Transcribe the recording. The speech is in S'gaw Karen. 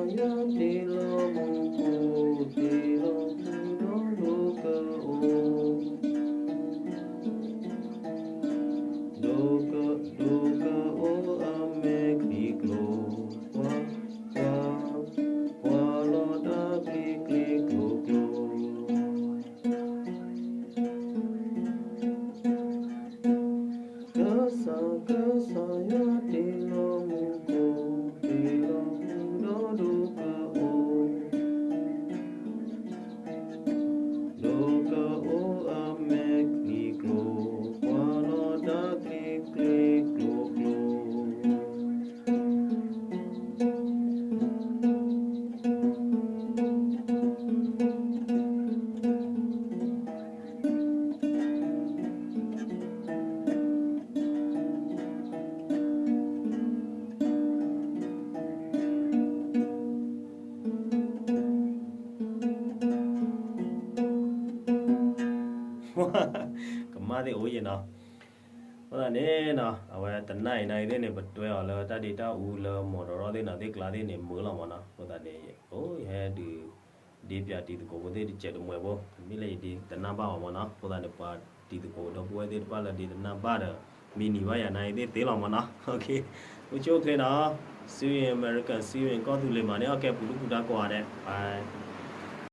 ယၤတ့ၢ်လီၤမူခိၣ် တ့ၢ်လီၤမူဒီးဒိကအိၣ်, ဒိက, ဒိကအိၣ်အမဲာ်ချံကျိၤ, ပှၤ, ပှၤ, ပှၤလီၤတၢ်ချံချံကျိၤကျိၤ. ကစၢ်, ကစၢ်ယွၤတ့ၢ်လီၤမူခိၣ်, တ့ၢ်လီၤမူဒီးဒိကအိၣ်, ဒိကအိၣ်အမဲာ်ချံကျိၤ, ပှၤလီၤတၢ်ချံချံကျိၤကျိၤ. ကမၣ်သ့ၣ်အိၣ်ယဲၢ်နီၤ. အဃိသတးန့ၣ်နီၤ အဝဲတနၣ်အံၤနၤအံၤသ့ၣ်န့ၣ် ပတွဲအီၤလၢတၢ်ဒ့တၢ်အူလၢမိၢ်ဒီးရီသ့ၣ်နီၤ သ့ၣ်ကျါသ့ၣ်န့ၣ် မုာ်လီၤမးနီၤ. အဃိသတးန့ၣ် အိၣ်ယဟဲဒုး ဒ့ပၠးတံၤသကိးဖိသ့ၣ်တစဲးတမှဲၤဖိ မ့ၢ်လၢယဒ့တနၢ်ဘၣ်အီၤမးနီၤ. အဃိသတးန့ၣ် ပှၤတံၤသကိးဒီပုၢ်ဝဲၢ်သ့ၣ်တဖၣ်လၢဒ့တနၢ်ဘၣ်ဒီး မ့ၢ်နံၤဘၣ်ယၤနၤအံၤသ့ၣ်သ့လီၤမးနီၤ. အိၣ်ဆူၣ်အိၣ်ချ့နီၤ. စံးဝံၣ် American စံးဝံၣ် ကီၢ်သူလ့ၤမးန့ၣ် အကဲပူၤဒုၣ်ပူၤဒါကိးဂၤဒဲး bye.